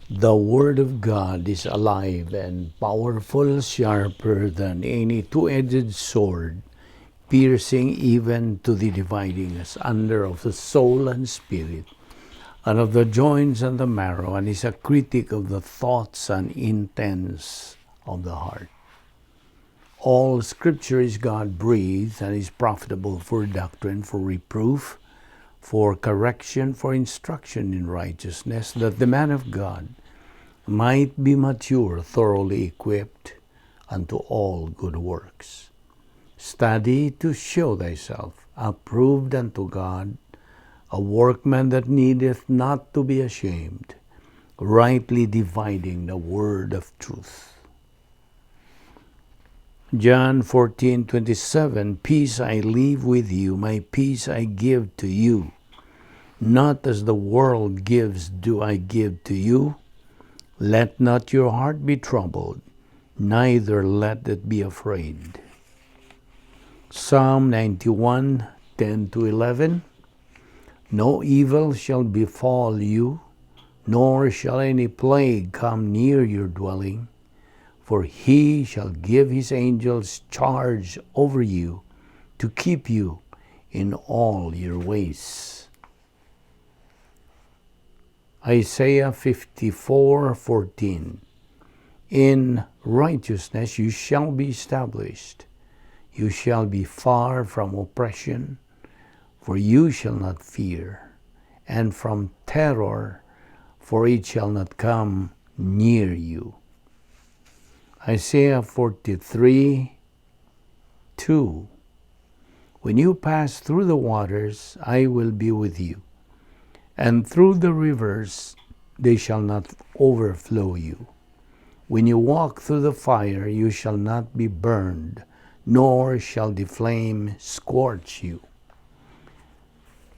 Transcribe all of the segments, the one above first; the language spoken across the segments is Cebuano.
The Word of God is alive and powerful, sharper than any two-edged sword, piercing even to the dividing asunder of the soul and spirit, and of the joints and the marrow, and is a critic of the thoughts and intents of the heart. All Scripture is God-breathed and is profitable for doctrine, for reproof, for correction, for instruction in righteousness, that the man of God might be mature, thoroughly equipped unto all good works. Study to show thyself approved unto God, a workman that needeth not to be ashamed, rightly dividing the word of truth. John 14:27, "Peace I leave with you, my peace I give to you. Not as the world gives do I give to you. Let not your heart be troubled, neither let it be afraid." Psalm 91:10 to 11, "No evil shall befall you, nor shall any plague come near your dwelling. For he shall give his angels charge over you to keep you in all your ways." Isaiah 54:14, "In righteousness you shall be established. You shall be far from oppression, for you shall not fear, and from terror, for it shall not come near you." Isaiah 43:2, "When you pass through the waters, I will be with you, and through the rivers, they shall not overflow you. When you walk through the fire, you shall not be burned, nor shall the flame scorch you."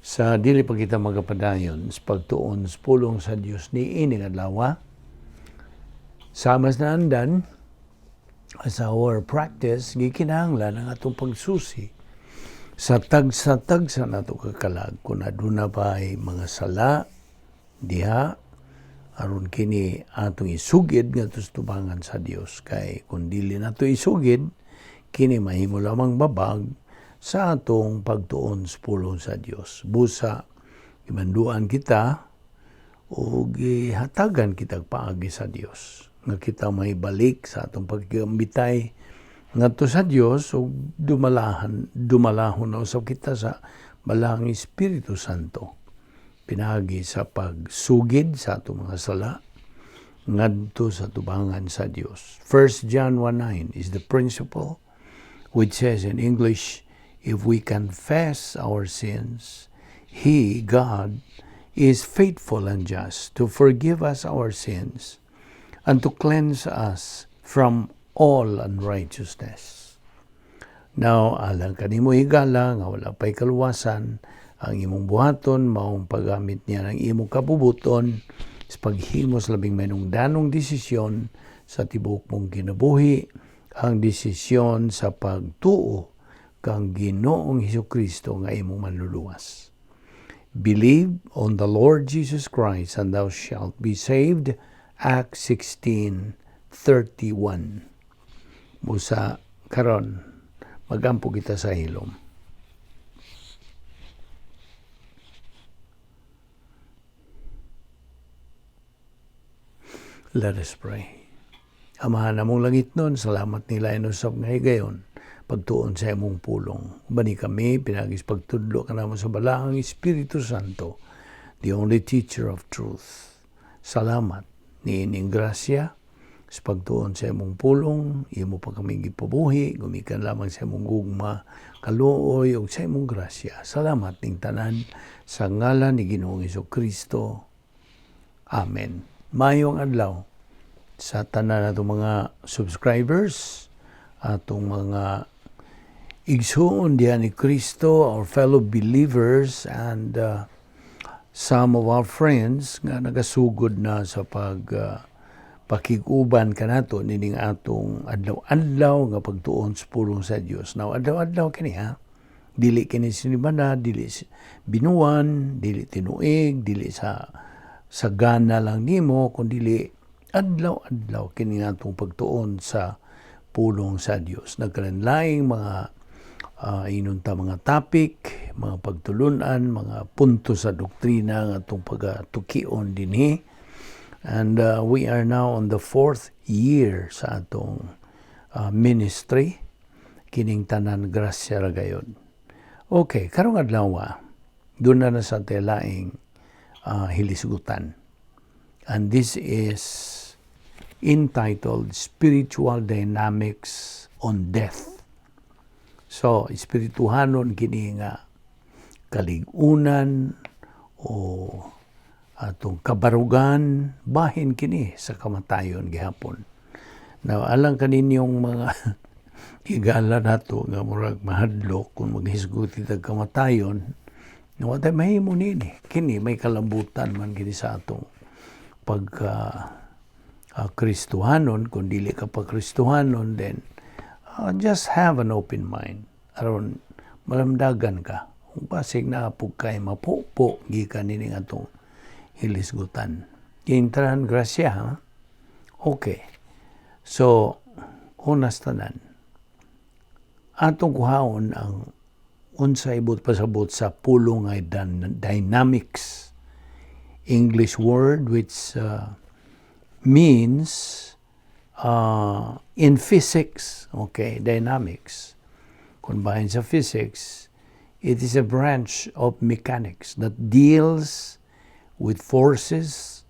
Sa dili pa kita magapadayon sa pagtuon sa pulong sa Dios niining adlaw, sama sa naandan, as our practice, gikinahanglan ang atong pagsusi sa tagsa-tagsa nato kakalag kung aduna pa ay mga sala diha aron kini atong isugid ngadto sa tubangan sa Dios, kay kung dili nato isugid kini, mahimo lamang babag sa atong pagtuon sa pulong sa Dios. Busa gimanduan kita o gihatagan kita paagi sa Dios nga kita may balik sa atong pagkambitay ngadto sa Dios ug dumalahan dumalahon na usab kita sa Balaang Espiritu Santo pinaagi sa pagsugid sa atong mga sala ngadto sa tubangan sa Dios. 1 John 1:9 is the principle which says in English, "If we confess our sins, He, God, is faithful and just to forgive us our sins and to cleanse us from all unrighteousness." Now, alang kanimo, higala, nga wala pa'y kaluwasan, ang imong buhaton maong paggamit niya ng imong kabubuton sa paghimo sa labing mainungdanong desisyon sa tibuok mong kinabuhi, ang desisyon sa pagtuo kang Ginoong Hesukristo nga imong manluluwas. "Believe on the Lord Jesus Christ and thou shalt be saved." Acts 16:31. Busa karon magampo kita sa hilom. Let us pray. Amahan namong langitnon, salamat nila usab nga higayon pagtuon sa imong pulong. Bani kami pinaagi sa pagtudlo kanamo sa Balaang Espiritu Santo, the only teacher of truth. Salamat niining grasya sa pagtuon sa imong pulong, imo pa kami gipabuhi, gumikan lamang sa imong gugma, kaluoy ug sa imong grasya. Salamat ning tanan sa ngalan ni Ginoong Kristo. Amen. Maayong adlaw sa tanan natong mga subscribers, atong mga igsuon diha ni Kristo, our fellow believers and some of our friends nga nagasugod na sa pag pakig-uban kanato nining atong adlaw-adlaw nga pagtuon sa pulong sa Dios. Now, adlaw-adlaw kini ha. Dili kini sinibana, dili binuwan, dili tinuig, dili sa sa gana lang nimo, kundi adlaw-adlaw kini atong pagtuon sa pulong sa Dios. Nagkalainlaing mga inon ta mga topic, mga pagtulunan, mga punto sa doktrina nga atong pagatukion dinhi. And we are now on the fourth year sa atong ministry. Kining tanan grasya ra gayod. Okay, karong adlaw, duna na sa laing hilisgutan. And this is entitled "Spiritual Dynamics on Death." So, espirituhanon kini nga kaligunan o atong kabarugan bahin kini sa kamatayon gihapon. Now, alang kaninyong mga higala nato nga murag mahadlok kung maghisgot kitag kamatayon, nga wa tay mahimo nini. Kini may kalambutan man kini sa atong pagka Kristohanon. Kung dili ka pa Kristohanon, then just have an open mind aron malamdagan ka kung basig naa pud kay mapupo gikan nining atong hilisgutan. Kintaran grasya, ha? Okay. So, unas tanan. Atong kuhaon ang unsay buot pasabot sa pulong nga dynamics. English word which means in physics, okay, dynamics. Kung bahin sa physics, it is a branch of mechanics that deals with forces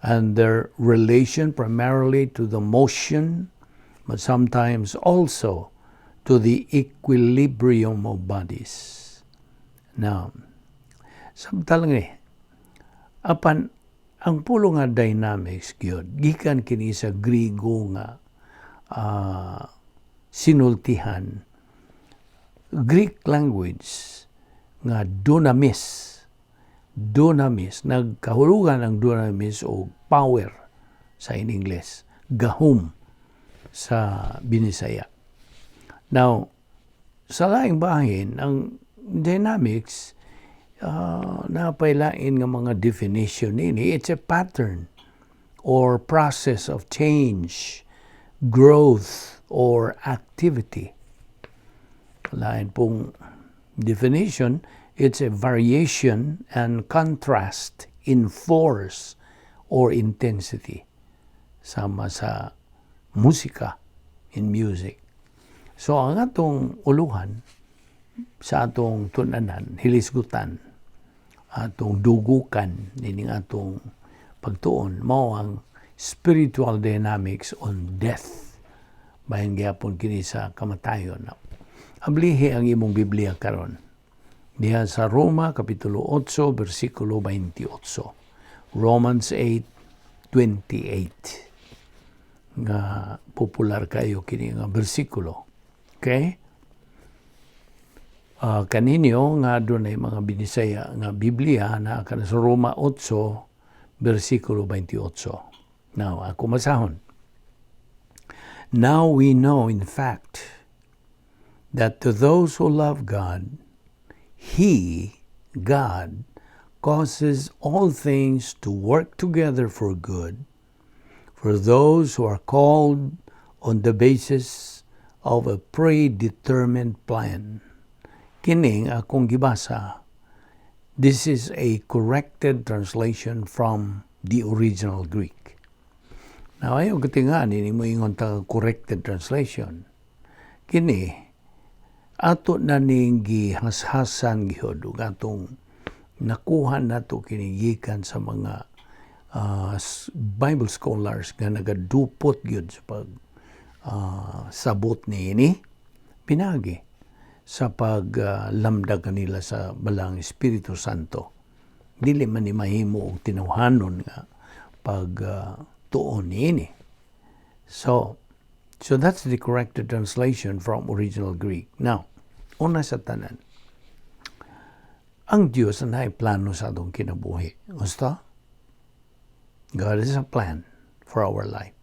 and their relation primarily to the motion, but sometimes also to the equilibrium of bodies. Now, samtang ni, apan ang pulong nga dynamics gyud gikan kini sa Grigo nga sinultihan, Greek language nga dunamis. Dunamis, nagkahulugan ang dunamis og power sa in English, gahom sa Binisaya. Now, sa laing bahin, ang dynamics napailain nga mga definition nini. It's a pattern or process of change, growth, or activity. Lain pong definition, it's a variation and contrast in force or intensity. Sama sa musika, in music. So ang atong uluhan sa atong tunanan, hilisgutan, atong dugukan, nining atong pagtuon, mao ang spiritual dynamics on death. Bahin gyapon kini sa kamatayon. Ablihi ang imong Biblia karon. Diha sa Roma kapitulo 8 bersikulo 28. Romans 8:28. Nga popular kayo kini nga bersikulo. Okay? Kaninyo nga dunay mga Binisaya nga Biblia na kana sa Roma 8 bersikulo 28. Now, ako masahon. "Now we know in fact that to those who love God, He, God, causes all things to work together for good for those who are called on the basis of a predetermined plan." Kining akong gibasa, this is a corrected translation from the original Greek. Now, ayaw katingali mo ingon ta corrected translation. Kini, ato na ning gihashasan gihod ug atong nakuha nato kini gikan sa mga Bible scholars nga nagadupot gyud sa pag sabot niini pinagi sa paglamdag kanila sa Balaang Espiritu Santo. Dili man ni mahimo og tinawhanon nga pag tuon niini. So that's the corrected translation from original Greek. Now, una sa tanan, ang Diyos ang plano sa atong kinabuhi. Gusto? God has a plan for our life.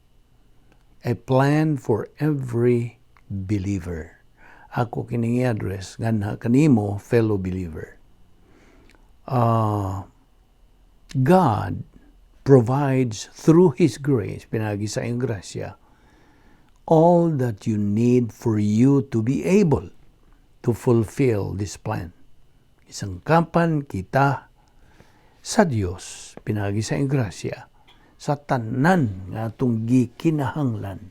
A plan for every believer. Ako kining i-address nga kanimo, fellow believer. God Provides through His grace, pinaagi sa iyang grasya, all that you need for you to be able to fulfill this plan. Gisangkapan kita sa Dios, pinaagi sa iyang grasya, sa tanan nga atong gikinahanglan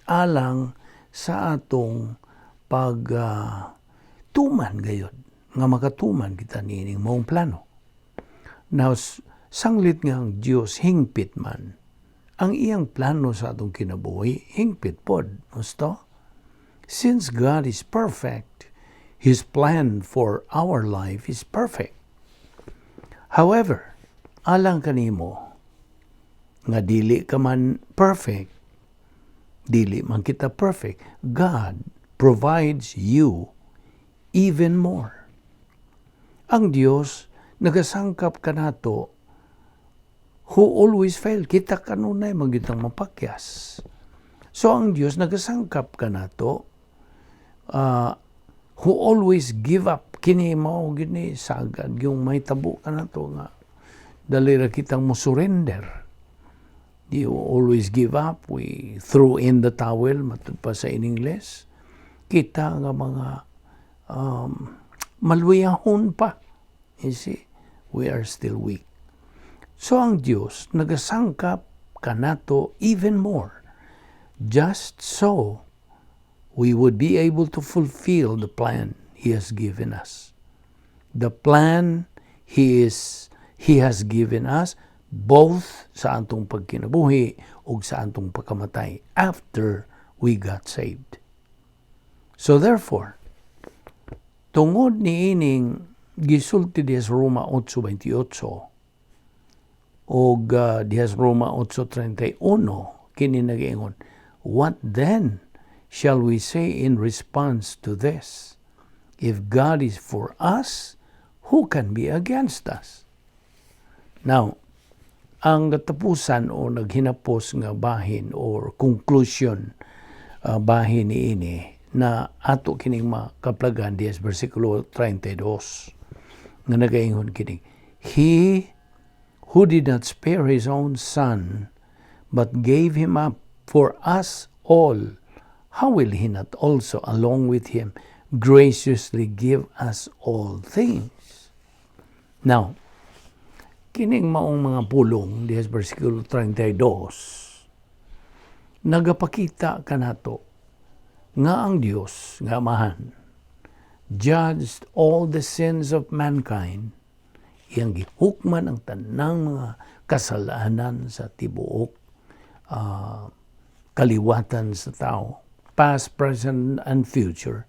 alang sa atong pag tuman gayod nga makatuman kita niining maong plano. Now, sanglit nga ang Dios hingpit man, ang iyang plano sa atong kinabuhi hingpit pod. Gusto? Since God is perfect, His plan for our life is perfect. However, alang kanimo nga dili ka man perfect, dili man kita perfect, God provides you even more. Ang Dios nagasangkap kanato who always fail. Kita kanunay man gyud tang mapakyas. So ang Dios nagasangkap kanato who always give up. Kini mao gyud ni sagad yung may tabo kanato nga dali ra kitang mo surrender. You always give up. We throw in the towel, matud pa sa in English. Kita nga mga maluyahon pa. You see, we are still weak. So ang Dios nagasangkap kanato even more, just so we would be able to fulfill the plan He has given us. The plan He has given us both sa atong pagkinabuhi ug sa atong pagkamatay after we got saved. So therefore, tungod niining gisulti diha sa Roma 8:28 og diha sa Roma 8:31, kini nagaingon, "What then shall we say in response to this? If God is for us, who can be against us?" Now, ang katapusan o naghinapos nga bahin or conclusion bahin niini na ato kining makaplagan diha sa versikulo 32 nga nagaingon kini, "He who did not spare his own son but gave him up for us all, how will he not also along with him graciously give us all things?" Now, kining maong mga pulong diha sa versikulo 32 nagapakita kanato nga ang Dios nga Amahan judged all the sins of mankind. Iyang gihukman ang tanang mga kasalanan sa tibuok kaliwatan sa tao, past, present, and future,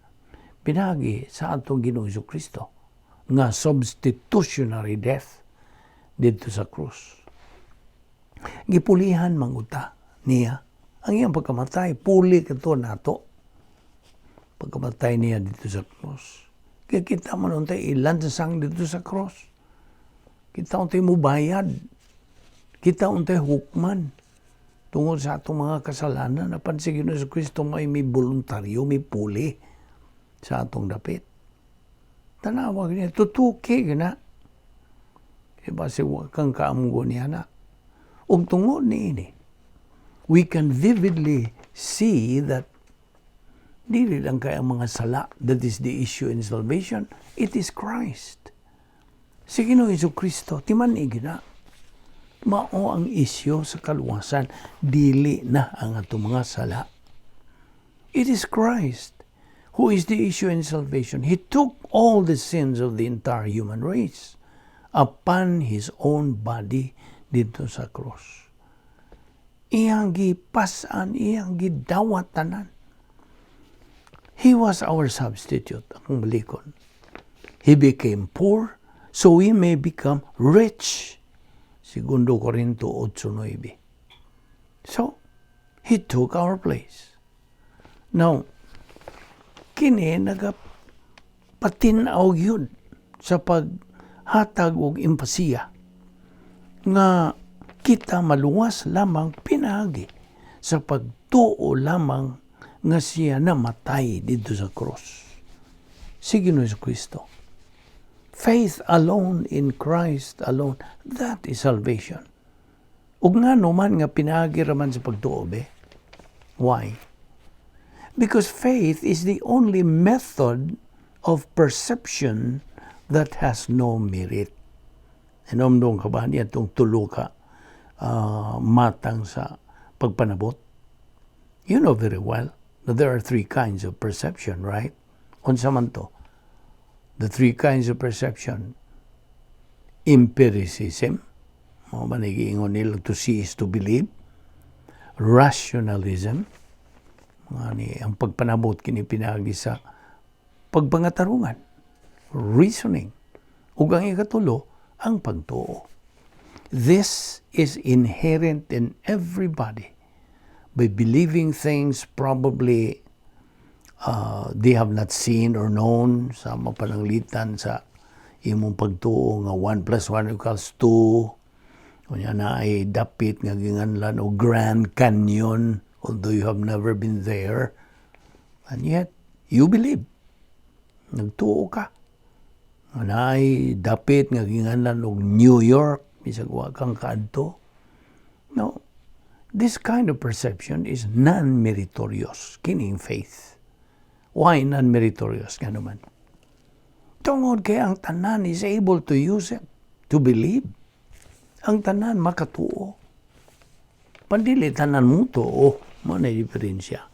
pinaagi sa atong Ginoong Kristo nga substitutionary death didto sa krus. Gipulihan manguta niya ang iyang pagkamatay. Puli kato nato. Pagkamatay niya didto sa krus. Kaya kita man untay ilansang didto sa krus. Kita untay mubayad. Kita untay hukman tungod sa atong mga kasalanan. Apan si Ginoong Kristo may voluntaryo, may puli sa atong dapit. Tanawa niya, tutuki na. Iba si kang kaamgo niya na. Ug tungod niini, we can vividly see that dili lang kay ang mga sala that is the issue in salvation, it is Christ. Si Ginoong Kristo, timan-ig na. Mao ang isyu sa kaluwasan, dili na ang atong mga sala. It is Christ who is the issue in salvation. He took all the sins of the entire human race upon His own body didto sa cross. Iyang gipasan, iyang gidawat tanan. He was our substitute, akong balikon. He became poor so we may become rich. Segundo Corinto 8:9. So, He took our place. Now, kini nagapatin-aw gyud sa paghatag og empasiya nga kita maluwas lamang pinaagi sa pagtuo lamang nga siya namatay didto sa cross. Si Ginoong Kristo. Faith alone in Christ alone, that is salvation. Ug ngano man nga pinaagi raman sa pagtuo be? Why? Because faith is the only method of perception that has no merit. Inomdong ka ba niya itong tulo ka matang sa pagpanabot? You know very well that there are three kinds of perception, right? Unsa man to? The three kinds of perception. Empiricism, mao man giingon nila, to see is to believe. Rationalism, mga ni ang pagpanabot kini pinaagi sa pagpangatarungan, reasoning. Ug ang ikatulo, ang pagtuo. This is inherent in everybody. By believing things probably they have not seen or known, sa mapananglitan sa imong pagtuo nga 1 plus 1 equals 2, unya naay dapit nga ginganlan og Grand Canyon, although you have never been there, and yet you believe, nagtuo ka nga naay dapit nga ginganlan og New York bisag wa kang kaadto. No, this kind of perception is non-meritorious, kining faith. Why non-meritorious nga naman? Tungod kay ang tanan is able to use it, to believe. Ang tanan makatuo. Apan dili tanan motuo, mao na diferensya.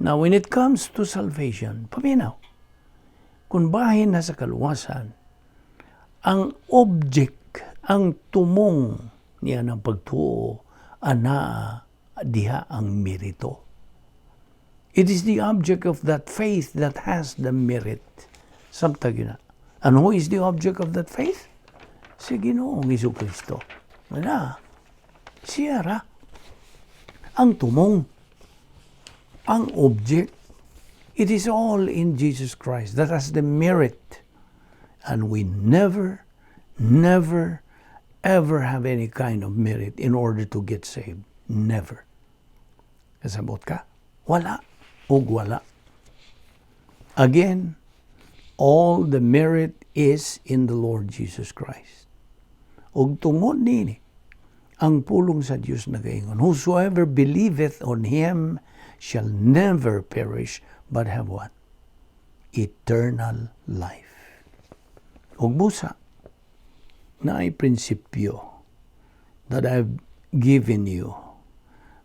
Now, when it comes to salvation, paminaw, kung bahin na sa kaluwasan, ang object, ang tumong niya ng pagtuo, anaa diha ang merito. It is the object of that faith that has the merit. Samtang yun na. And who is the object of that faith? Si Ginoong Kristo. Wala. Siya ra. Ang tumong. Ang object. It is all in Jesus Christ that has the merit. And we never, never, ever have any kind of merit in order to get saved. Never. Kasabot ka? Wala. Ug wala. Again, all the merit is in the Lord Jesus Christ. Ug tungod nini, ang pulong sa Dios nagaingon, "Whosoever believeth on Him shall never perish, but have" what? Eternal life. Ug busa, naay prinsipyo that I've given you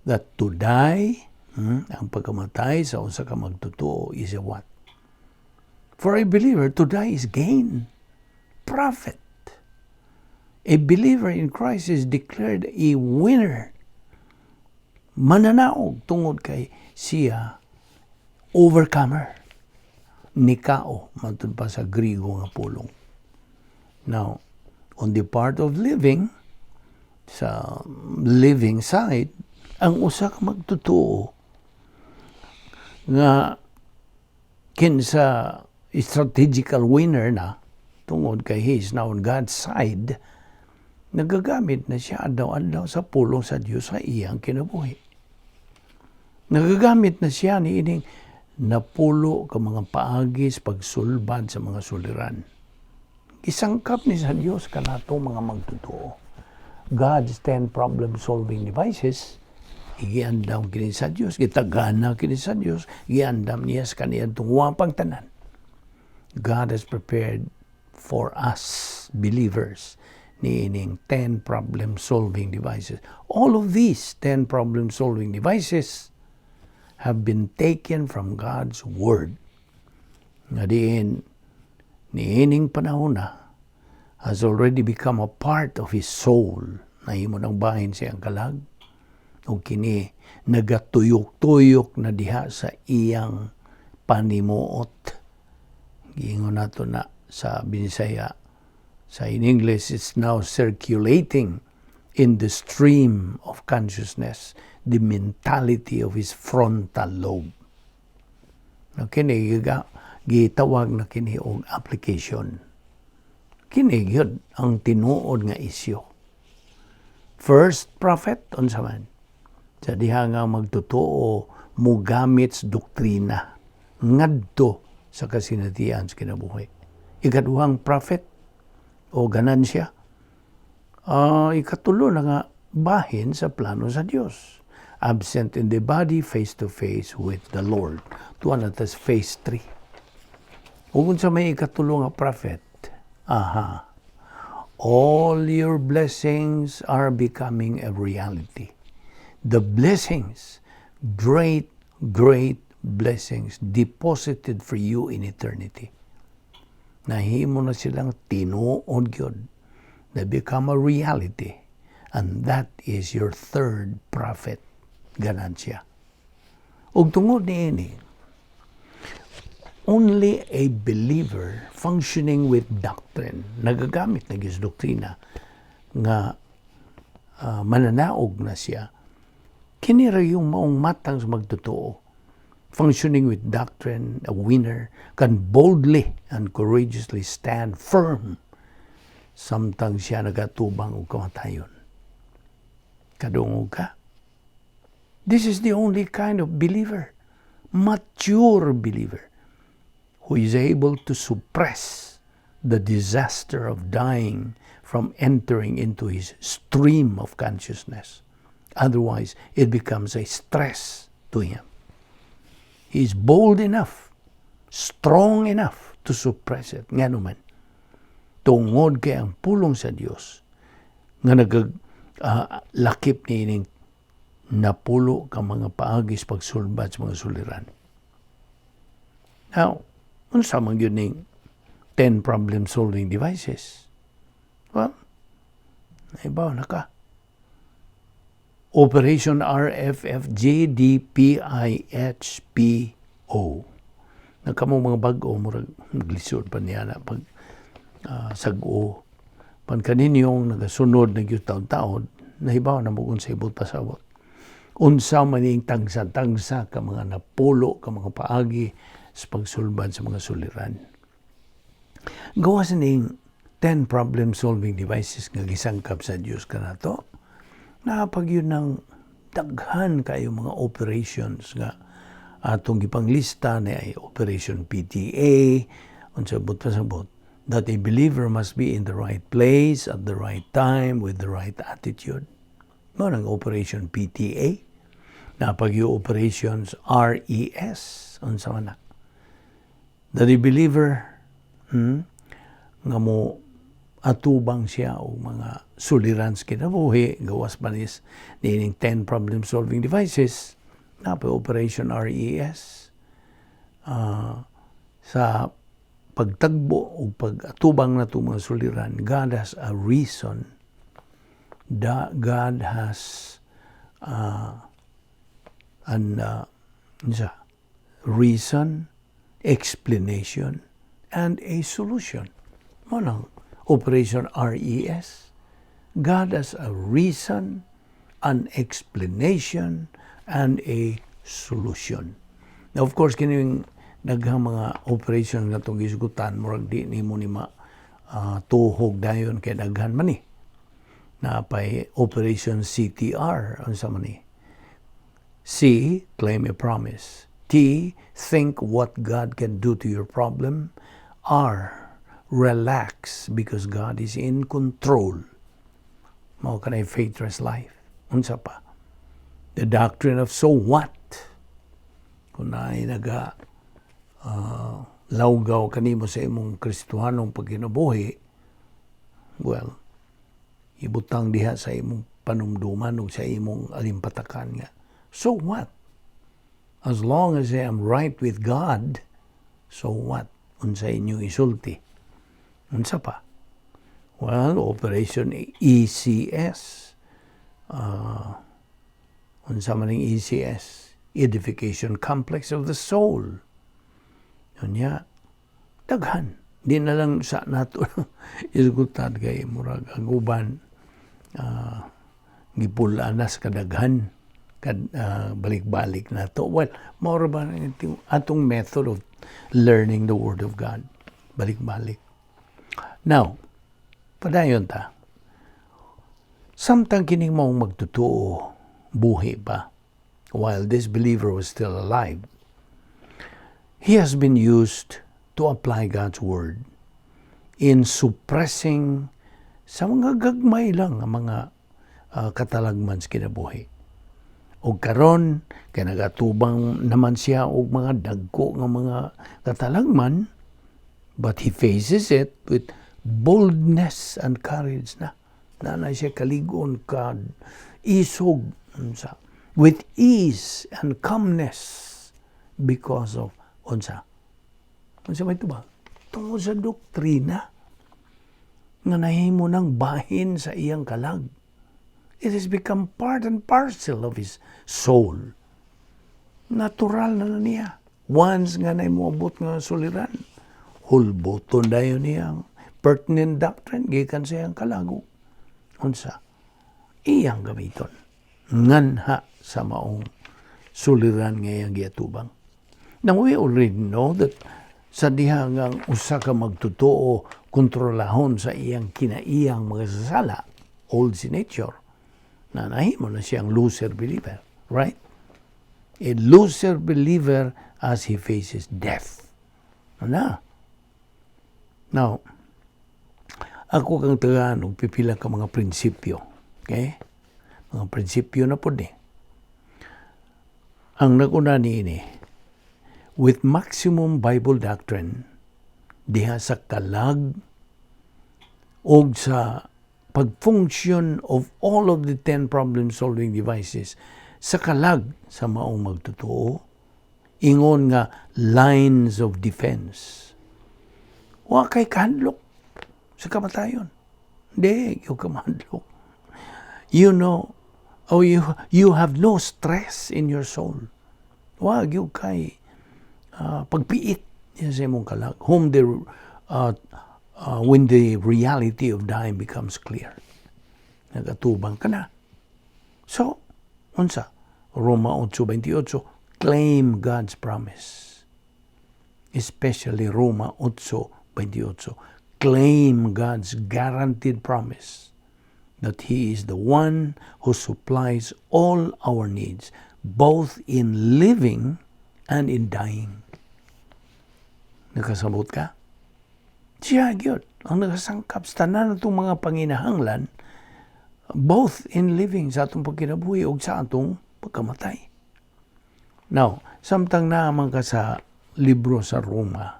that to die, ang pagkamatay sa usa ka magtotoo is a what? For a believer, to die is gain, profit. A believer in Christ is declared a winner. Mananaog tungod kay siya overcomer. Nikao, matud pa sa Grigo nga pulong. Now, on the part of living, sa living side, ang usa ka magtotoo nga kinsa strategical winner na tungod kay he is now on God's side, nagagamit na siya adlaw-adlaw sa pulong sa Dios sa iyang kinabuhi. Nagagamit na siya ni ining 10 ka mga paagi sa pagsulbad sa mga suliran. Gisangkap ni sa Dios kanato mga magtotoo. God's 10 problem-solving devices, giandam kini sa Dios, gitagana kini sa Dios, giandam niya sa kaniadtong wapang tanan. God has prepared for us believers niining 10 problem-solving devices. All of these 10 problem-solving devices have been taken from God's Word. Nga diin, niining panahon na, has already become a part of his soul. Nahimo ng bahin siyang kalag. O kini, nagatuyok-tuyok na diha sa iyang panimuot. Giingon nato na sa Binisaya. Sa in English, it's now circulating in the stream of consciousness, the mentality of his frontal lobe. No, kini gitawag na kini og application. Kini gyud ang tinuod nga isyu. First profit, unsa man? Sa diha nga magtotoo mugamit sa doktrina ngadto sa kasinatian sa kinabuhi. Ikaduhang profit o ganansya. Ikatulo na nga bahin sa plano sa Dios. Absent in the body, face to face with the Lord. Tuwa na tas phase 3. Ug unsa may ikatulo nga prophet? Aha. All your blessings are becoming a reality. The blessings, great, great blessings deposited for you in eternity. Nahimo na silang tinuod gyud. They become a reality. And that is your third prophet, ganansya. Ug tungod niini, only a believer functioning with doctrine, nagagamit na gyud sa doktrina, nga mananaog na siya, kini ra yung maong matang sa magtotoo. Functioning with doctrine, a winner can boldly and courageously stand firm samtang siya nagatubang og kamatayon. Kadungog ka? This is the only kind of believer, mature believer, who is able to suppress the disaster of dying from entering into his stream of consciousness. Otherwise, it becomes a stress to him. He is bold enough, strong enough to suppress it. Nga naman, tungod kay ang pulong sa Dios nga nag lakip ni ining napulo ka mga paagi sa pagsulbad sa mga suliran. Now, unsa man gyud ning 10 problem solving devices? Well, naibaw na ka. Operation RFFJDPIHPO. Nagkamo mga bag-o, murag naglisod pa niya na pag sag-o. Pan kaninyong nagasunod na gyud taon-taon, nahibaw na mo kung sa ibot pasabot. Unsa man ning tagsa-tagsa ka mga napulo ka mga paagi sa pagsulbad sa mga suliran. Gawas ning 10 problem solving devices nga gisangkap sa Dios kanato, napag yun ng daghan kayo mga operations nga atong gipanglista na ay Operation PTA, unsa but pasabot, that a believer must be in the right place at the right time with the right attitude. Mao nang Operation PTA. Napag yung Operations RES, unsa man na. That a believer nga mo atubang siya og mga suliran sa kinabuhi, gawas man is niining 10 problem solving devices, napay Operation RES sa pagtagbo o pag-atubang na itong mga suliran. God has a reason that God has an reason, explanation, and a solution. Mao nang Operation RES. God has a reason, an explanation, and a solution. Now, of course, kining daghang mga operation nga itong gisgutan, murag di nimo ni ma tuhog dayon kay daghan man ni. Napay Operation CTR, unsa man ni? C, claim a promise. T, think what God can do to your problem. R, relax because God is in control. Mao kanay faith rest life. Unsa pa? The doctrine of so what? Kung naay naga lawgaw kanimo sa imong Kristohanong pagkinabuhi, well, ibutang diha sa imong panumduman ug sa imong alimpatakan nga, so what? As long as I am right with God, so what? Unsa inyong isulti? Unsa pa? Well, Operation ECS. Unsa man ang ECS? Edification Complex of the Soul. Unya, daghan. Di na lang sa nato isgutan kay murag ang uban gipula na sa kadaghan kad balik-balik na to. Well, mao ra ba atong method of learning the Word of God? Balik-balik. Now, padayon ta. Samtang kining maong magtotoo, buhi pa, while this believer was still alive, he has been used to apply God's Word in suppressing sa mga gagmay lang ang mga katalagman sa kinabuhi. Og karon kay nagatubang naman siya og mga dagko nga mga katalagman, but he faces it with boldness and courage na. Naa na siya kaligon ka isog unsa, with ease and calmness because of unsa? Unsa may tubag? Tungod sa doktrina nga nahimo ng bahin sa iyang kalag. It has become part and parcel of his soul. Natural na na niya. Once nga na moabot nga suliran, hulboton dayon niya ang pertinent doctrine gikan sa iyang kalago. Unsa? Iyang gamiton. Nganha sa maong suliran nga iyang giatubang. Now, we already know that sa diha nga ang usa ka magtotoo kontrolahon sa iyang kinaiyang mga sala, old sin nature, na nahimo na siyang loser believer, right? A loser believer as he faces death. Ano? Now, ako kang tagaan og pipila ka mga prinsipyo. Okay? Mga prinsipyo na pod ni. Ang naguna niini, with maximum Bible doctrine, diha sa kalag og sa pag-function of all of the 10 problem-solving devices sa kalag sa maong magtotoo, ingon nga lines of defense. Wa kay kahadlok sa kamatayon. Hindi, yung kamahadlok. Oh, you have no stress in your soul. Wa gyud kay pagpiit niya sa imong kalag. Whom the when the reality of dying becomes clear. Nagatubang ka na. So, unsa? Roma 8:28, claim God's promise. Especially Roma 8:28. Claim God's guaranteed promise that He is the one who supplies all our needs, both in living and in dying. Nakasabot ka? Siya gyud ang nagasangkap sa tanan natong mga panginahanglan, both in living, sa atong pagkinabuhi, ug sa atong pagkamatay. Now, samtang naman ka sa libro sa Roma,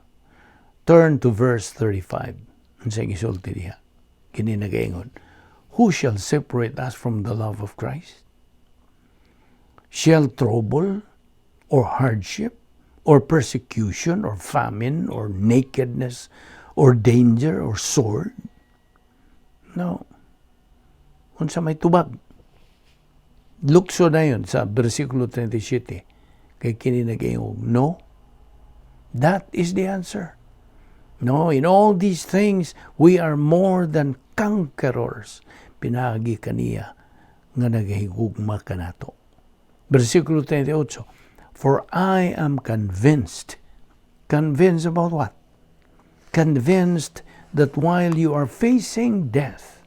turn to verse 35. Unsay gisulti diha? Kini nagaingon, "Who shall separate us from the love of Christ? Shall trouble or hardship or persecution or famine or nakedness or danger or sword?" No. Unsa may tubag? Lukso na yun sa versikulo 37. Kay kini nag-iingog, no. That is the answer. No, in all these things, we are more than conquerors. Pinaagi kaniya nga nagahigugma kanato. Versikulo 38, "For I am convinced." Convinced about what? Convinced that while you are facing death,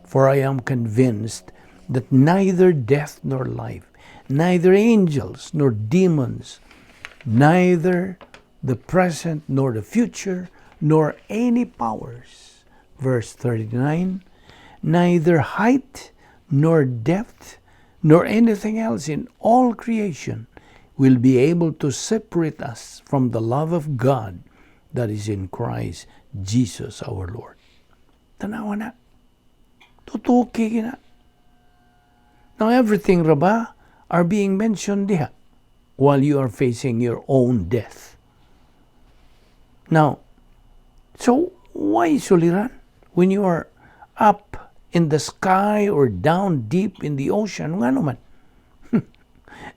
"For I am convinced that neither death nor life, neither angels nor demons, neither the present nor the future, nor any powers." Verse 39, "Neither height nor depth nor anything else in all creation will be able to separate us from the love of God that is in Christ Jesus our Lord." Tanawa na. Tutuki na. Now, everything ra ba are being mentioned diha while you are facing your own death. Now, so why suliran? When you are up in the sky or down deep in the ocean, nga naman?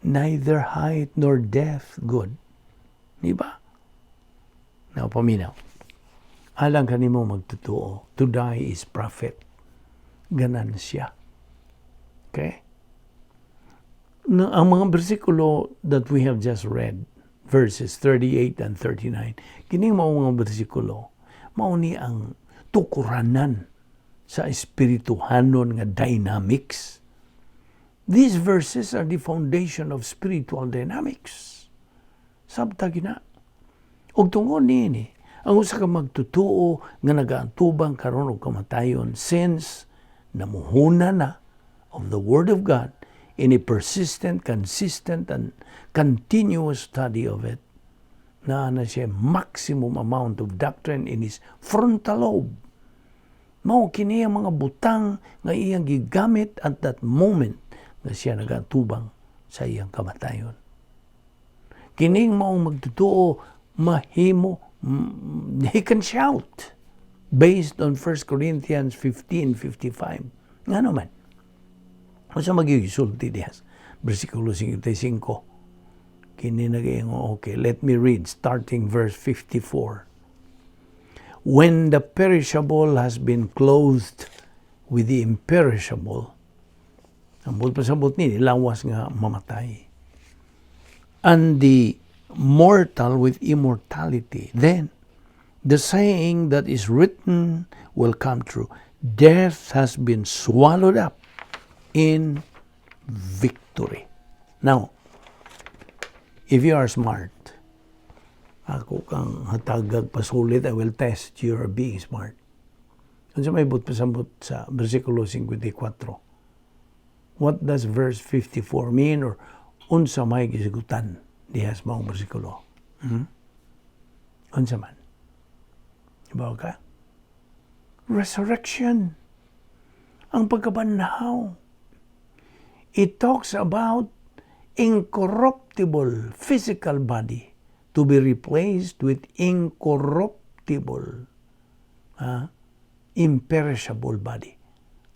Neither height nor depth good. Di ba? Now, paminaw. Alang kanimo magtotoo, to die is profit. Ganansya. Okay? Na, ang mga bersikulo that we have just read, verses 38 and 39, kining mao mga bersikulo, mao ni ang tukuranan sa espirituhanon nga dynamics. These verses are the foundation of spiritual dynamics. Sabta gina. Og tungod niini, ang usa ka magtotoo nga nagaantubang karon og kamatayon since namuhuna na of the Word of God in a persistent, consistent, and continuous study of it, naa na siya maximum amount of doctrine in his frontal lobe. Mao kini ang mga butang nga iyang gigamit at that moment nga siya nagatubang sa iyang kamatayon. Kining maong magtotoo mahimo, he can shout based on 1 Corinthians 15:55. Nga naman? Unsa magisulti diha? Versikulo 55. Kini nagaingon, okay, let me read starting verse 54. "When the perishable has been clothed with the imperishable," ang buot pasabot ni, lawas nga mamatay, "and the mortal with immortality, then the saying that is written will come true: 'Death has been swallowed up in victory.'" Now, if you are smart, ako kang hatagag pasulit, I will test your being smart. Unsa may buot pasabot sa versikulo 54? What does verse 54 mean, or unsa may gisgutan diha sa maong bersikulo? Unsa man? Ibaw ka? Resurrection. Ang pagkabanhaw. It talks about incorruptible physical body to be replaced with incorruptible, imperishable body.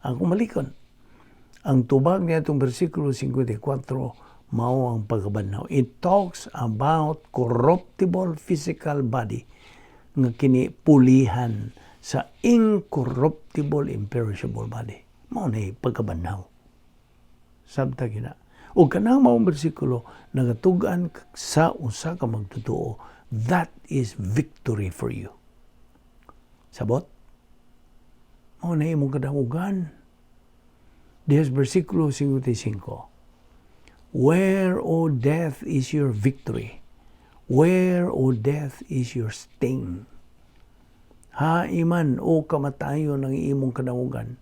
Ang kumalikon. Ang tubag niya itong versikulo 54, mao ang pagkabanhaw. It talks about corruptible physical body nga kini pulihan sa incorruptible, imperishable body. Mao na pagkabanhaw. Sabta gina. O kanang maong bersikulo nagatug-an sa usa ka magtotoo, that is victory for you. Sabot? Mao na imong kadangugan. Diha sa versikulo 55. "Where, O death, is your victory? Where, O death, is your sting?" Hain man, o kamatayon, ang imong kadangugan?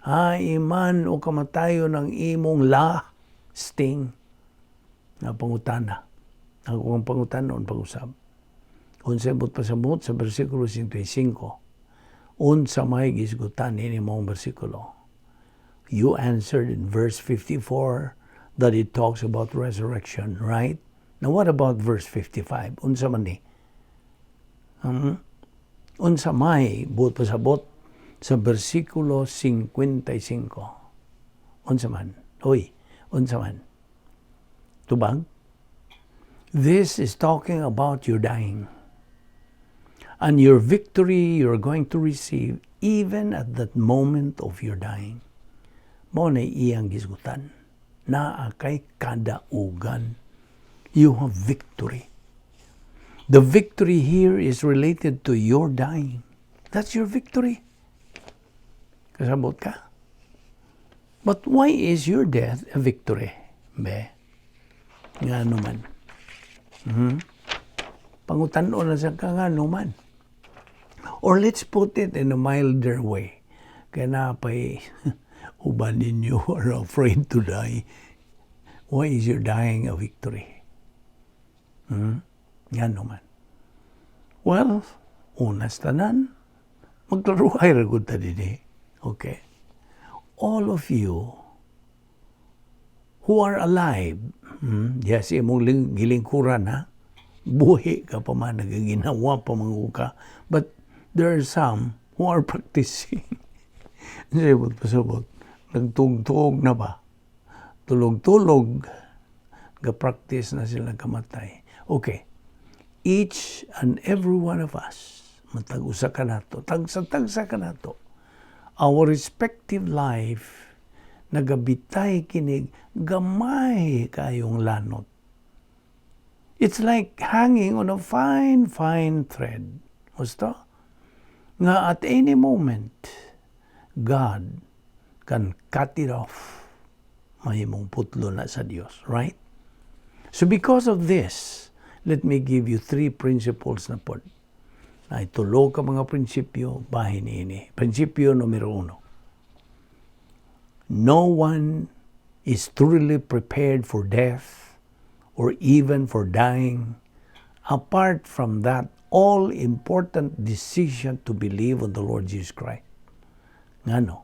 Hain man, o kamatayon, ang imong la sting? Nga pangutana. Ako ang pangutanon pag-usab. Unsa buot pasabot sa versikulo 55? Unsa may gisgutan ini maong bersikulo? You answered in verse 54 that it talks about resurrection, right? Now what about verse 55? Unsa man ni? Unsa may buot pasabot sa versikulo 55? Unsa man? Oy, unsa man? Tubag? This is talking about your dying and your victory you're going to receive even at that moment of your dying. Mao na iyang gisgutan. Naa kay kadaugan. You have victory. The victory here is related to your dying. That's your victory. Kasabot ka? But why is your death a victory? Be, nga man? Pangutan-on na sa ka nga man. Or let's put it in a milder way. Kaya naa pay uban ninyo are afraid to die. Why is your dying a victory? Nga naman. Well, una sa tanan, magklaruhay ra gud ta dinhi. Okay. All of you who are alive, yes, imong gilingkuran ha, buhi ka pa man, nagaginawa pa man ka, but there are some who are practicing. Sabot pasabot, nagtugtog na ba? Tulog-tulog, ga-practice na sila kamatay. Okay. Each and every one of us, matag usa ka nato, tagsa-tagsa ka nato, our respective life, nagabitay kinig, gamay kayong lanot. It's like hanging on a fine, fine thread. Gusto? Nga at any moment, God can cut it off. Mahimong putlo na sa Dios, right? So because of this, let me give you three principles na pod. Na tulo ka mga prinsipyo, bahin ini. Prinsipyo numero 1. No one is truly prepared for death or even for dying apart from that all-important decision to believe on the Lord Jesus Christ. Ngano?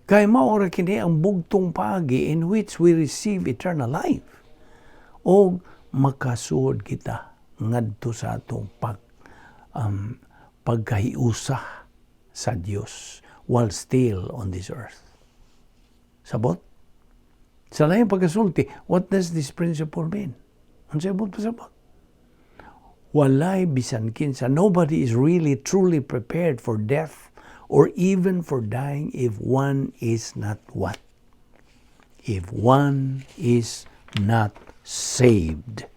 Kay mao ra kini ang bugtong paagi in which we receive eternal life. O makasuod kita ngadto sa atong pagkahiusa sa Dios while still on this earth. Sabot? Sa laing pagkasulti, what does this principle mean? Unsay buot pasabot? Walay bisan kinsa, nobody is really truly prepared for death or even for dying if one is not what? If one is not saved.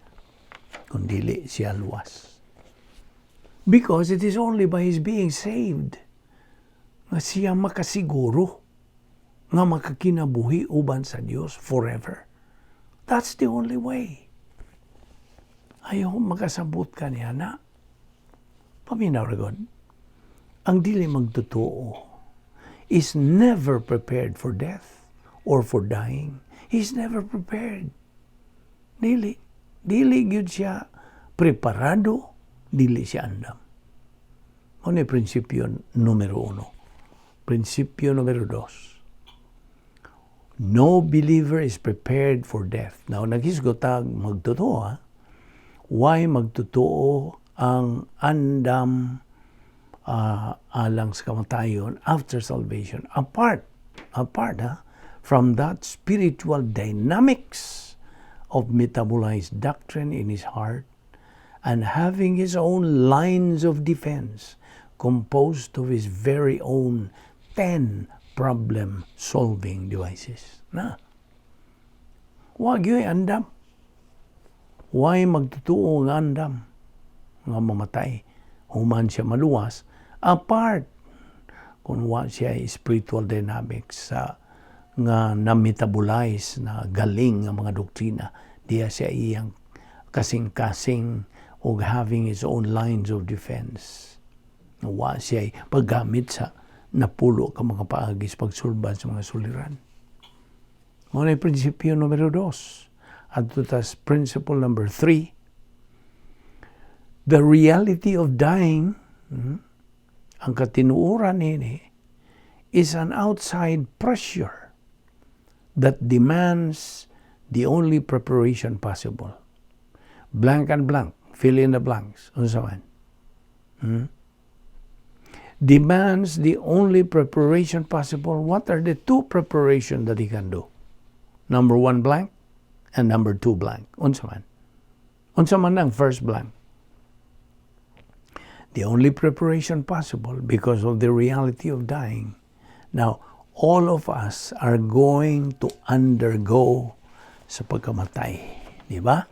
Kung dili siya luwas. Because it is only by his being saved nga siya makasiguro nga makakinabuhi uban sa Dios forever. That's the only way. Ayaw makasabot ka niya na. Paminaw ra god. Ang dili magtotoo is never prepared for death or for dying. He's never prepared. Dili. Dili gyud siya preparado, dili siya andam. Mao ni prinsipyo numero uno. Prinsipyo numero dos. No believer is prepared for death. Now, naghisgot tag magtotoo, ha? Why magtotoo ang andam alang sa kamatayon after salvation? Apart ha, from that spiritual dynamics of metabolized doctrine in his heart and having his own lines of defense composed of his very own 10 problem-solving devices. Na. Wa gyud andam. Why magtotoo nga andam nga mamatay human siya maluwas apart kung wa siya spiritual dynamics sa nga na-metabolize na galing nga mga doktrina diya siya iyang kasing-kasing og having his own lines of defense. Wa siya paggamit sa napulo ka mga paagi sa pagsulbad sa mga suliran. Mao na prinsipyo numero dos. Adto tas principle number three, the reality of dying, ang katinuoran nini, is an outside pressure that demands the only preparation possible. Blank and blank, fill in the blanks. Unsa man? Demands the only preparation possible. What are the two preparation that he can do? Number one blank and number two blank. Unsa man? Unsa man ang first blank? The only preparation possible because of the reality of dying. Now, all of us are going to undergo sa pagkamatay. Di ba?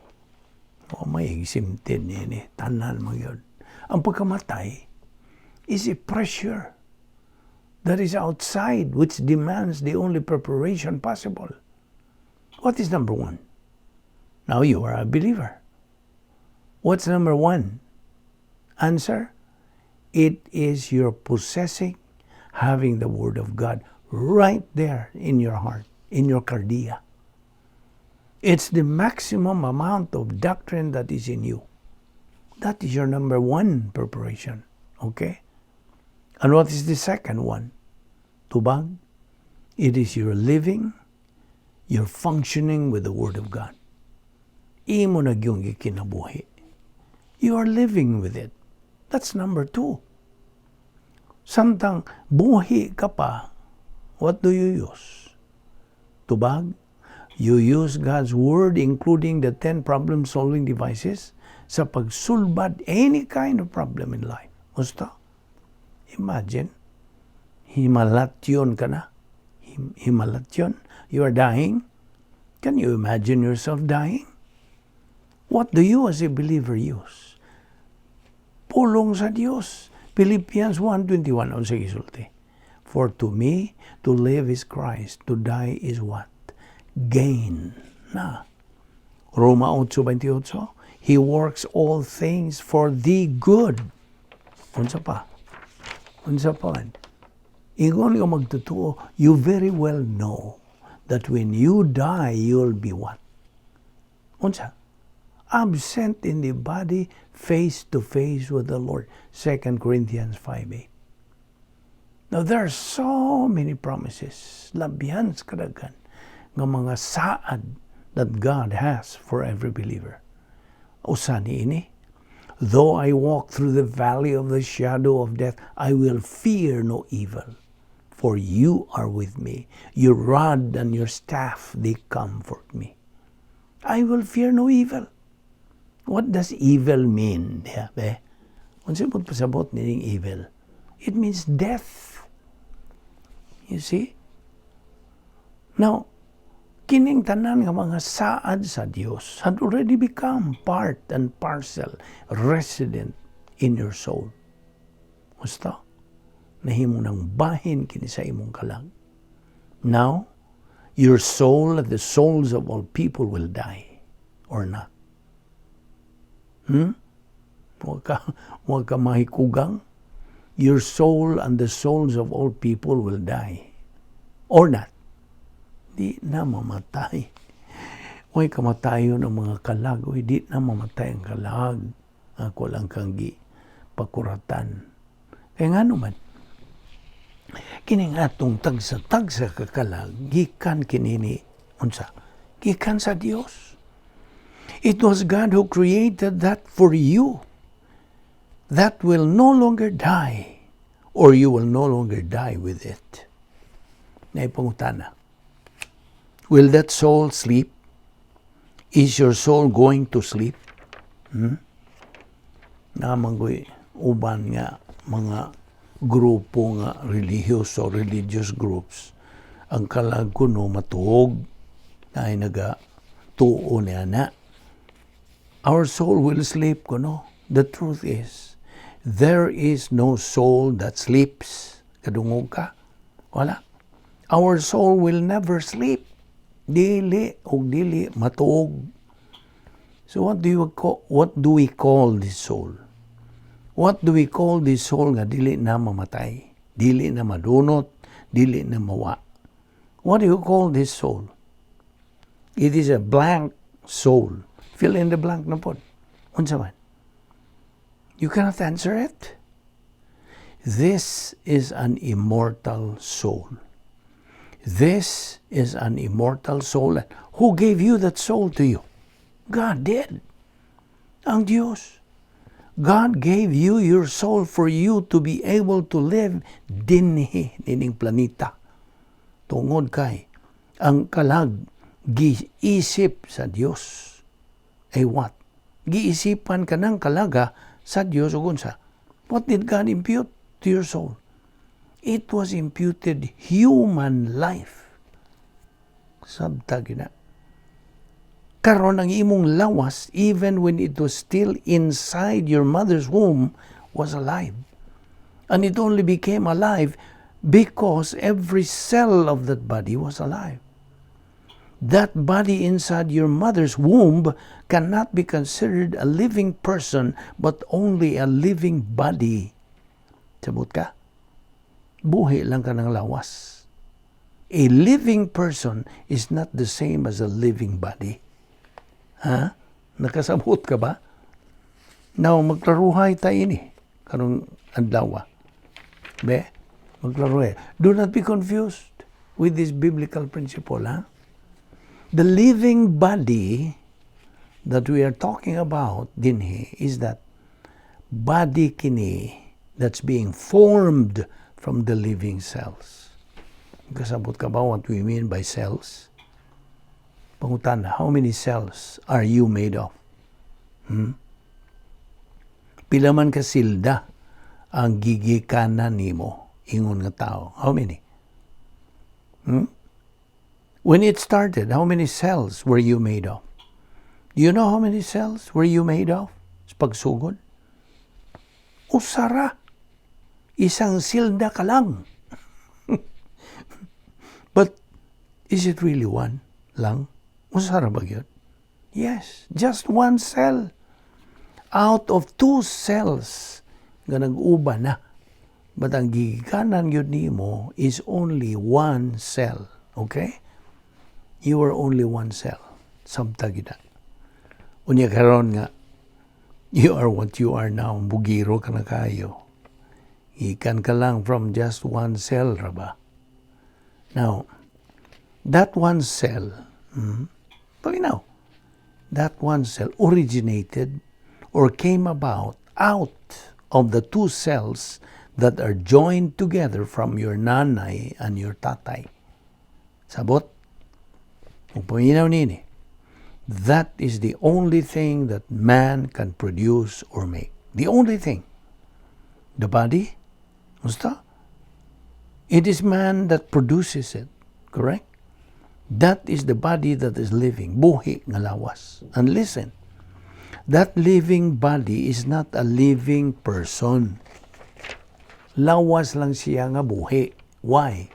O may exempted niini. Tanan mo yun. Ang pagkamatay is a pressure that is outside which demands the only preparation possible. What is number one? Now you are a believer. What's number one? Answer: it is your possessing, having the Word of God right there in your heart, in your kardia. It's the maximum amount of doctrine that is in you. That is your number one preparation. Okay? And what is the second one? Tubag. It is your living, your functioning with the Word of God. Imo na gyung gikinabuhi. You are living with it. That's number two. Samtang buhi ka pa, what do you use? Tubag? You use God's Word, including the 10 problem-solving devices, sa pagsulbad any kind of problem in life. Gusto? Imagine, himalatyon ka na. Himalatyon. You are dying. Can you imagine yourself dying? What do you as a believer use? Pulong sa Dios. Philippians 1:21, unsa gisulti? For to me, to live is Christ, to die is what? Gain. Na. Roma 8:28, He works all things for the good. Unsa pa? Unsa pa man? Ingon nga magtotoo, you very well know that when you die, you'll be what? Unsa? Absent in the body, face to face with the Lord. 2 Corinthians 5:8. Now, there are so many promises, labihan sa kadaghan, nga mga saad that God has for every believer. Usa ni ini, "Though I walk through the valley of the shadow of death, I will fear no evil, for you are with me. Your rod and your staff, they comfort me." I will fear no evil. What does evil mean? Yeah, be? Unsa mo pasabot nining evil? It means death. You see? Now, kining tanan nga mga saad sa Dios had already become part and parcel, resident in your soul. Gusto? Nahimo ng bahin kini sa imong kalag. Now, your soul and the souls of all people will die or not. Wa ka mahikugang. Your soul and the souls of all people will die or not. Di na mamatay. Way kamatayon ang mga kalag. Uy, di na mamatay ang kalag. Ako lang kang gi pakuratan. Kaya nga naman, kining atong tagsa-tagsa ka kalag, gikan kinini, unsa? Gikan sa Dios. It was God who created that for you. That will no longer die, or you will no longer die with it. Naipangutana. Will that soul sleep? Is your soul going to sleep? Hmm? Naa man goy uban nga mga grupo nga religious o religious groups, ang kalag kuno matuog ay naga tuo niya na our soul will sleep kuno. The truth is, there is no soul that sleeps. Kadungog ka? Wala. Our soul will never sleep. Dili og dili matuog. So what do we call this soul? What do we call this soul nga dili na mamatay, dili na madunot, dili na mawa? What do you call this soul? It is a blank soul. Fill in the blank na pod. Unsa man? You cannot answer it. This is an immortal soul. This is an immortal soul. Who gave you that soul to you? God did. Ang Diyos. God gave you your soul for you to be able to live dinhi nining planeta. Tungod kay ang kalag giisip sa Dios. Ay what? Giisipan ka ng kalaga sa Dios ug unsa? What did God impute to your soul? It was imputed human life. Sabta gina. Karon ang imong lawas, even when it was still inside your mother's womb, was alive. And it only became alive because every cell of that body was alive. That body inside your mother's womb cannot be considered a living person, but only a living body. Sabot ka? Buhi lang ka ng lawas. A living person is not the same as a living body. Ha? Nakasabot ka ba? Now, magklaruhay ta ini karong adlaw. Be, magklaruhay. Do not be confused with this biblical principle, ha? The living body that we are talking about dinhi is that body kini that's being formed from the living cells. Kasabot ka ba what we mean by cells? Pangutana, how many cells are you made of? Hmm? Pila man ka silda ang gigikanan nimo ingon nga tao? How many? Hmm? When it started, how many cells were you made of? Do you know how many cells were you made of? Sa pagsugod? Usara. Isang silda ka lang. But is it really one lang? Usara ba yun? Yes, just one cell. Out of two cells nga nag-uban na. But ang gigikanan gyud nimo is only one cell. Okay? You are only one cell. Samtang gyud na. Unya karon nga you are what you are now. Bugiro ka na kayo. Gikan ka lang from just one cell, ra ba? Now, that one cell, paminaw, that one cell originated or came about out of the two cells that are joined together from your nanay and your tatay. Sabot? Kung paminaw nini, that is the only thing that man can produce or make. The only thing. The body, Musta? It is man that produces it, correct? That is the body that is living, buhi nga lawas. And listen, that living body is not a living person. Lawas lang siya nga buhi. Why?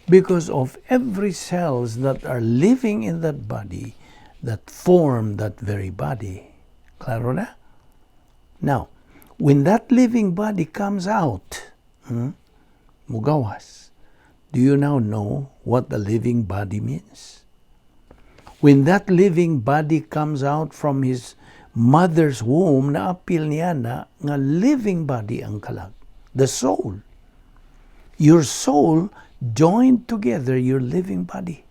Because of every cells that are living in that body that form that very body. Klaro na? Now, when that living body comes out, mugawas, do you now know what the living body means? When that living body comes out from his mother's womb, naapil niya na nga living body ang kalag. The soul. Your soul joined together your living body.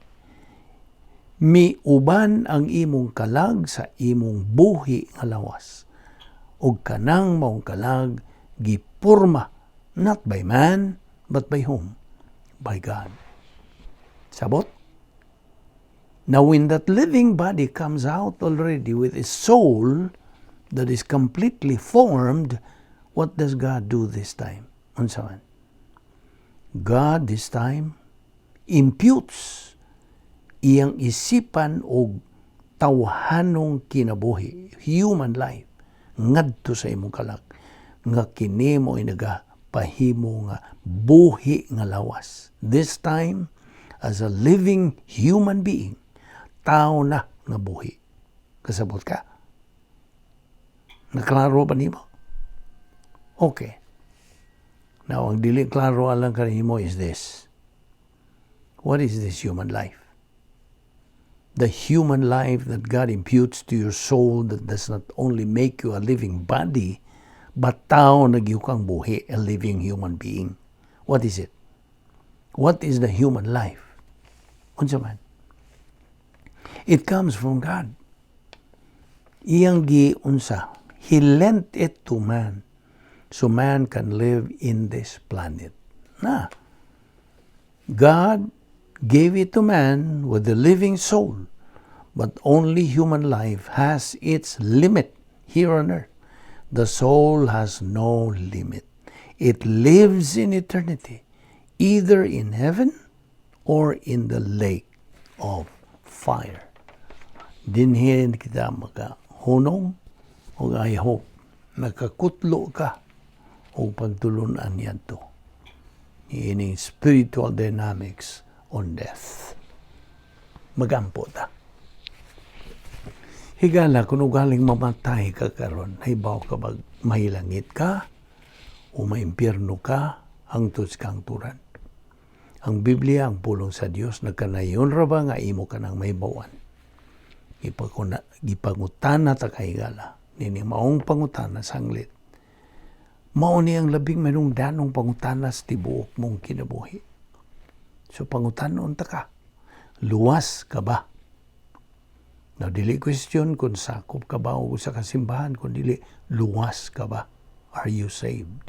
Miuban ang imong kalag sa imong buhi nga lawas. Ug kanang maong kalag gipurma not by man but by whom? By God. Sabot? Now when that living body comes out already with a soul that is completely formed, what does God do this time? Unsa man? God this time imputes iyang isipan og tawhanong kinabuhi, human life, ngadto sa imong kalag, nga kini mo nagapahimo nga buhi nga lawas. This time, as a living human being, tao na nga buhi. Kasabot ka? Naklaro ba nimo? Okay. Now, ang dili klaro alang kanimo is this. What is this human life? The human life that God imputes to your soul that does not only make you a living body, but tao na gyud kang buhi, a living human being. What is it? What is the human life? Unsa man? It comes from God. Iyang gi unsa? He lent it to man so man can live in this planet. Na. God gave it to man with the living soul, but only human life has its limit here on earth. The soul has no limit. It lives in eternity, either in heaven or in the lake of fire. Dinhi kita makahunong ug I hope nakakutlo ka og pagtulunan niadto ining spiritual dynamics on death. Magampo ta. Higala, kung ugaling mamatay ka karon, nahibaw ka bag mahilangit ka o maimpyerno ka hangtod sa kahangturan? Ang Biblia, ang pulong sa Dios, nagkanayon ra ba nga imo ka nang mahibawan? Gipangutana ta ka, higala. Nini maong pangutana sanglit. Mao ni ang labing manungdanong pangutana sa tibuok mong kinabuhi. So pangutanon ta ka. Luwas ka ba? Now, dili question kung sakop ka ba o sa kasimbahan, kung dili, luwas ka ba? Are you saved?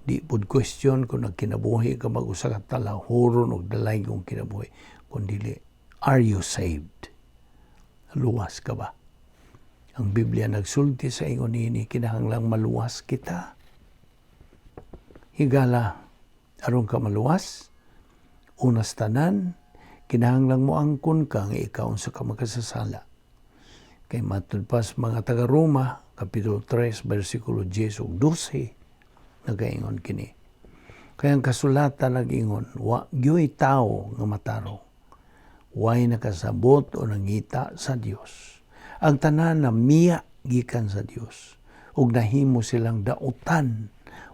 Di pud question kung nagkinabuhi ka mag usa ka talahuron og dalaygong kinabuhi, kung dili, are you saved? Luwas ka ba? Ang Biblia nagsulti sa ingon nini, kinahanglang maluwas kita. Higala, aron ka maluwas, unas tanan, kinahanglang mo angkon ka nga ikaw sa ka makasasala. Kay matud pa sa mga taga-Roma, Kapitulo 3, versikulo 10 ug 12, nagaingon kini. Kaya ang kasulatan nag-ingon, wa gyoy tao nga matarong. Way nakasabot o nangita sa Dios. Ang tanan na miya gikan sa Dios. Ug nahimo silang dautan.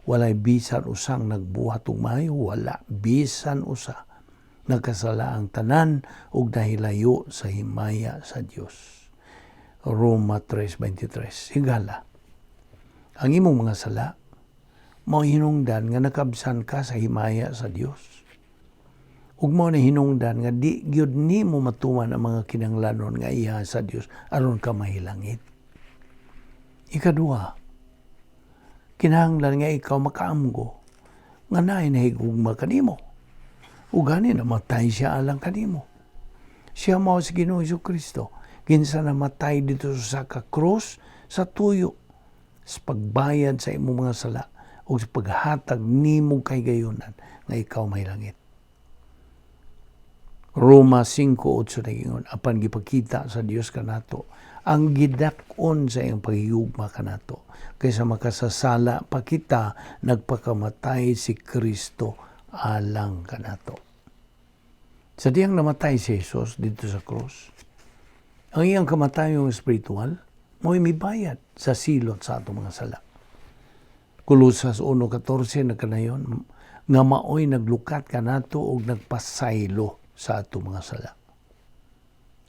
Walay bisan usang nagbuhat og maayo, wala bisan usa. Nagkasala ang tanan ug nahilayo sa himaya sa Dios. Roma 3:23. Higala, ang imong mga sala mao hinungdan nga nakabsan ka sa himaya sa Dios. Ug mao ni hinungdan nga di gyud nimo matuman ang mga kinahanglanon nga iya sa Dios aron ka mahilangit. Ikaduha, kinahanglan nga ikaw makaamgo nga naay nahigugma kanimo. Ug gani namatay siya alang kanimo. Siya mao si Ginoong Kristo. Kinsa namatay didto sa ka krus sa tuyo sa pagbayad sa imong mga sala o sa paghatag nimo kahigayunan nga ikaw mahilangit. Roma 5:8 nagingon, apan gipakita sa Dios kanato ang gidak-on sa iyang paghigugma kanato kaysa makasasala pa kita, nagpakamatay si Kristo alang kanato. Sa diyang namatay si Jesus didto sa krus, ang iyang kamatayong espiritual mo'y mibayad sa silot sa atong mga sala. Kolosas 1:14 nagkanayon nga maoy naglukat kanato og nagpasaylo sa atong mga sala.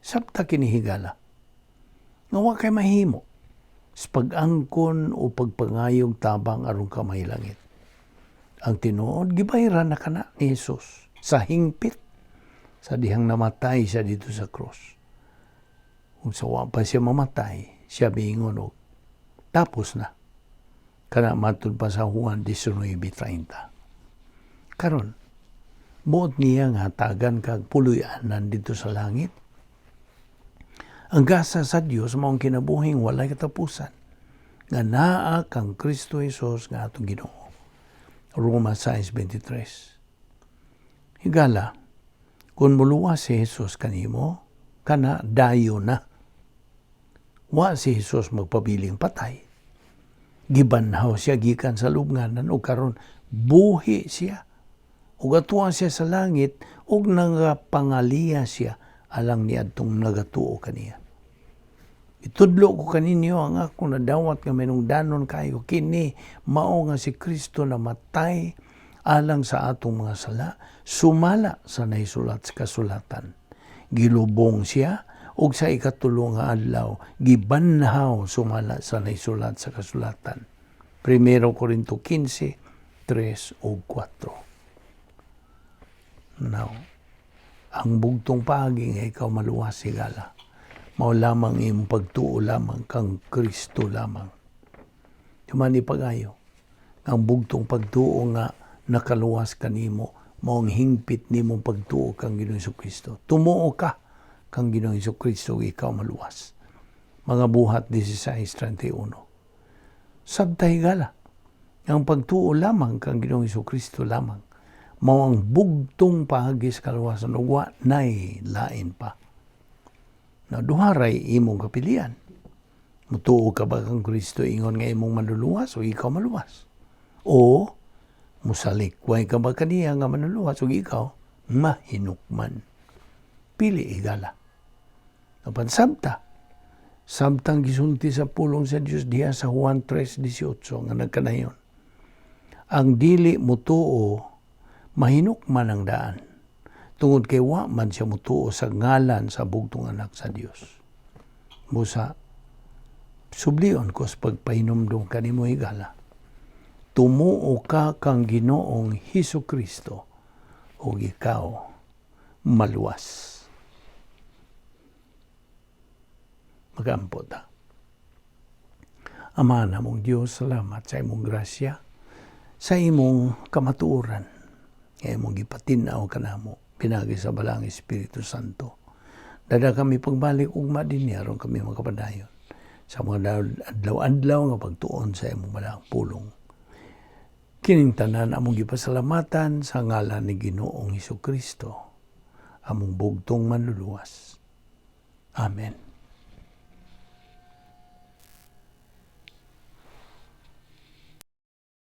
Sabta kini, higala, nga wa kay mahimo sa pag-angkon o pagpangayog tabang aron ka mahilangit. Ang tinuod, gibayaran na kana ni Jesus sa hingpit sa dihang namatay siya didto sa krus. Kung sa wa pa siya mamatay, siya miingon og "Tapos na." Kana matud pa sa Juan 19:30. Karon, buot niya nga hatagan kag puloy-anan didto sa langit. Ang gasa sa Dios mao ang kinabuhing walay katapusan nga naa kang Kristo Jesus nga atong Ginoo. Roma 6:23. Higala, kung muluwas si Jesus kanimo, kana dayo na. Wa si Jesus magpabiling patay. Gibanhaw siya gikan sa lubnganan ug karon buhi siya. Ug atuwa siya sa langit ug nangapangaliya siya alang niadtong nagatuo kaniya. "Itudlo ko kaninyo ang ako nadawat nga minungdanon kayo, kini mao nga si Kristo namatay alang sa atong mga sala sumala sa nahisulat sa kasulatan. Gilubong siya ug sa ikatulo nga adlaw gibanhaw sumala sa nahisulat sa kasulatan." 1 Corinto 15, 3 ug 4. Now, ang bugtong paagi nga ikaw maluwas, higala, mao lamang imong pagtuo lamang kang Kristo lamang. Human ipagayo, ang bugtong pagtuo nga nakaluwas kanimo mao ang hingpit nimong pagtuo kang Ginoong Kristo. Tumuo ka kang Ginoong Kristo, ikaw maluwas. Mga Buhat 16:31. Sabta, higala, ang pagtuo lamang kang Ginoong Kristo lamang mao ang bugtong paagi sa kaluwasan ug wa nay lain pa. Na duha ray imong kapilian. Mutuo ka ba kang Kristo ingon nga imong manluluwas o ikaw maluwas? O musalikway ka ba kaniya nga manluluwas o ikaw mahinukman? Pili, higala. Apan sabta, sabtang gisulti sa pulong sa Dios diha sa Juan 3:18 nga nagkanayon, ang dili mutuo mahinukman ang daan tungod kay wa man siya mutuo sa ngalan sa bugtong anak sa Dios. Busa, sublion ko sa pagpahinumdum kanimo, higala. Tumuo ka kang Ginoong Hesus Kristo ug ikaw maluwas. Magampo ta. Ama namong Dios, salamat sa imong grasya, sa imong kamatuoran, nga imong gipatin-aw kanamo, pinagi sa Balaang Espiritu Santo. Dada kami pagbalik ugma dinhi aron kami makapadayon sa mga adlaw-adlaw nga pagtuon sa imong balaang pulong. Kining tanan among gipasalamatan sa ngalan ni Ginoong Hesus Kristo, among bugtong manluluwas. Amen.